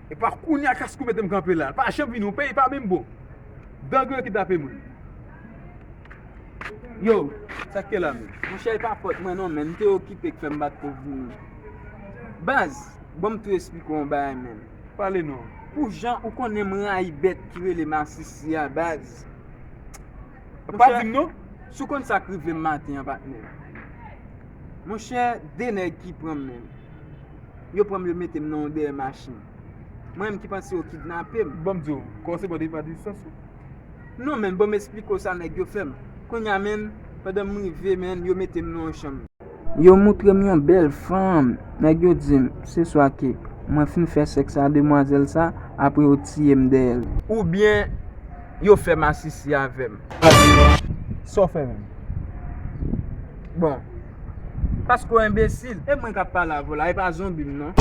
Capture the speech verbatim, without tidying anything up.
E pa kounye a kas kou mete m kanpe la. Pa janm vini, yon peyi pa menm bon. Dangre ki tape moun. Yo, sa k te la menm? Monchè, e pa fòt mwen non, men m te okipe k fè m pa t ko vini. Baz, bon m tou esplike w yon bagay, men. Pale non. Pou jan ou konnen m rayi bèt ki rele masisi a, baz. Pa di m non. Si w konn sa k rive m maten an, patnè. Monchè, de nèg ki pran m menm. Yo pran m, yo mete m nan yon dèyè machin. Mwen menm ki panse yo kidnape m. Ban m di w, kòmanse bò depi pa di sans ou. Non, men, ban m esplike w sa nèg yo fè m. Kounye a, men, pandan m rive, men, yo mete m nan yon chanm. Yo moutre m yon bèl fanm. Nèg yo di m, se swa ke mwen fin fè sèks a demwazèl sa, apre yo tiye m dèyè l. Oubyen, yo fè masisi avè m. Sa w fè menm? Bon, paske w enbesil. E mwen k ap pale avè w la, e pa zonbi m non.